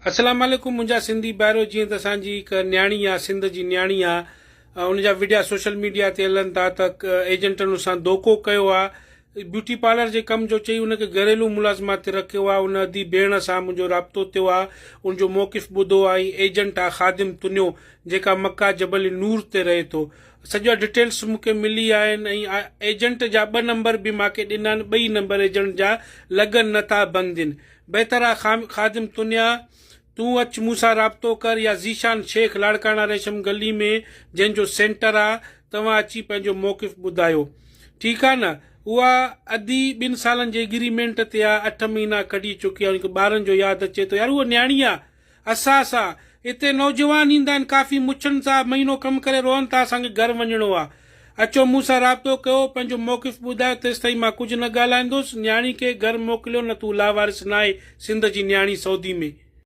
اسلام عليڪم منهنجا سنڌي ڀائرو جيئن ته اسان جي هڪ نياڻي آ سنڌ جي نياڻي آ ان جا وڊيا سوشل ميڊيا تي هلن ٿا ته ايجنٽن ان سان ڌوڪو ڪيو آ بيوٽي پارلر جي ڪم جو چئي ان کي گهريلو ملازمات تي رکيو آ ان ادي ڀيڻ سان منهنجو رابطو ٿيو آ ان جو موقف ٻڌو آ ۽ ايجنٽ آ خادم تنيو جيڪا مڪه جبل نور تي رهي ٿو سڄا ڊيٽيلس مون کي ملي آهن ۽ ايجنٽ جا ٻه نمبر به مان کي ڏنا آهن ٻئي نمبر ايجنٽ جا لڳن نٿا بند ان بهتر آ خادم تنيا تون اچ مون سان رابطو ڪر يا ذيشان شيخ لاڙڪاڻا ريشم گلي ۾ جنهن جو سينٽر آ توهان اچي پنهنجو موقف ٻڌايو ٺيڪ آ نه اها ادي ٻن سالن جي اگريمينٽ تي آ اٺ مهينا ڪڍي چڪي آ ان کي ٻارن جو ياد اچي ٿو يار اها نياڻي آ اساس آ. اتي نوجوان ايندا آهن ڪافي مڇن سان مهينو ڪم ڪري روئن ٿا اسان کي گهر وڃڻو آ. اچو مون سان رابطو ڪيو پنهنجو موقف ٻڌايو تيستائين مان ڪجهه نه ڳالهائيندس. نياڻي کي گهر موڪليو نه تون لاوارث ناهي سنڌ جي نياڻي سعودي ۾.